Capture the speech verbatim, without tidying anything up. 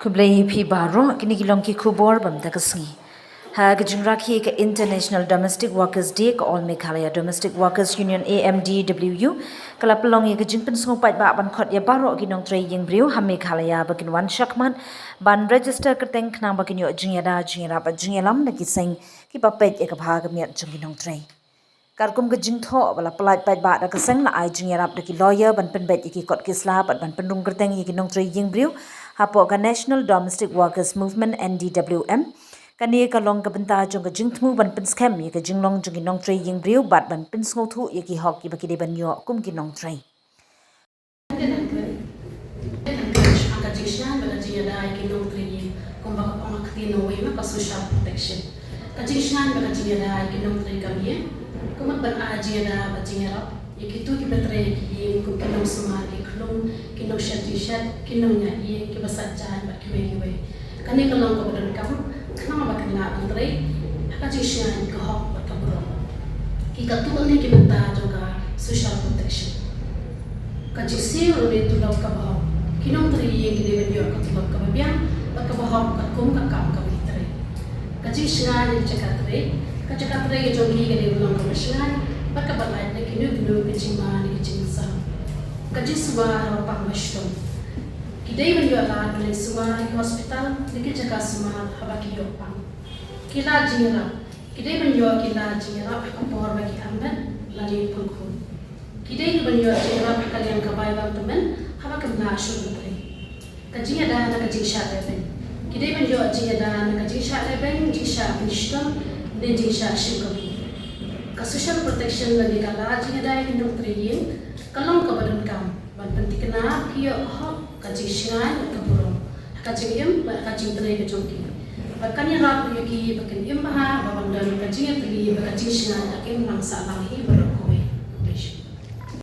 Khublei phi baroh, kine ki long ki khubor ba mynta ka sngi. Ha ka jingrakhe ka International Domestic Workers Day, ka All Meghalaya Domestic Workers Union, A M D W U, ka la pynlong ïa ka jingpynsngew paidbah ban khot ïa baroh ki nongtrei ïing briew ha Meghalaya ba kin wan shakhmat ban register kyrteng khnang ba kin ïoh jingïada jingïarap bad jingïalam na ki seng kiba peit ïa ka bha ka miat jong ki nongtrei. Katkum ka jingthoh ba la pyllait paidbah da ka seng, la ai jingïarap da ki lawyer ban pynbeit ïa ki kot ki sla bad ban pynrung kyrteng ïa ki nongtrei ïing briew hapoh ka National Domestic Workers Movement, N D W M. Kane ka long ka bynta jong ka jingthmu ban pynskhem ïa ka jinglong jong ki nongtrei ïing briew bad ban pynsngewthuh ïa ki hok kiba ki dei ban ïoh kum ki nongtrei. Ka jingshngaiñ bad ka jingïada ïa ki nongtrei ïing, kumba ka ong ha ka ktien nongwei ma ka social protection. Ka jingshngaiñ bad ka jingïada ïa ki nongtrei kam ïing, kumba ban ai jingïada bad jingïarap ïa kito kiba trei ïa ki ïing, kum ki nongsumar, ki khlung, ki nongshet jingshet, ki nongñiah ïing, kiba sait jaiñ bad kiwei kiwei. Kane ka long kaba donkam khnang ba kin lah ban trei ha ka jingshngaiñ, ka hok bad ka burom. Ki katto katne ki bynta jong ka social protection. Ka jingsiew lane tulop kaba hok. Ki nongtrei ïing ki dei ban ïoh ka tulop kaba biang bad kaba hok katkum ka kam kaba ki trei. Ka jingshngaiñ ïa ka jaka trei. Ka jaka trei ka jong ki ka dei ban long kaba shngaiñ bad kaba lait na kino kino ka jingma ne ka jingmynsaw. Ka jingsumar haba pang ba shitom. Ki dei ban ïoh lad ban leit sumar ha ki hospital ne ki jaka sumar haba ki ïoh pang. Ki lad jingïarap. Ki dei ban ïoh ki lad jingïarap ha ka por ba ki am bad lane pynkhun. Ki dei ban ïoh jingïarap ha ka liang ka bai bad tymmen haba kim lah shuh ban trei. Ka jingïada na ka jingshah lehbeiñ. Ki dei ban ïoh jingïada na ka jingshah lehbeiñ, jingshah pynshitom ne jingshah shim kabu. Ka social protection lane ka lad jingïada ïa ki nongtrei ïing ka long kaba donkam ban pynthikna ba ki ïoh ka hok, ka jingshngaiñ bad ka burom ha ka jingim bad ha ka jingtrei ka jong ki. Bad kan ïarap ïa ki ba kin im bha bad ban don ka jingïatylli bad ka jingshngaiñ ha ka imlang sahlang hi baroh.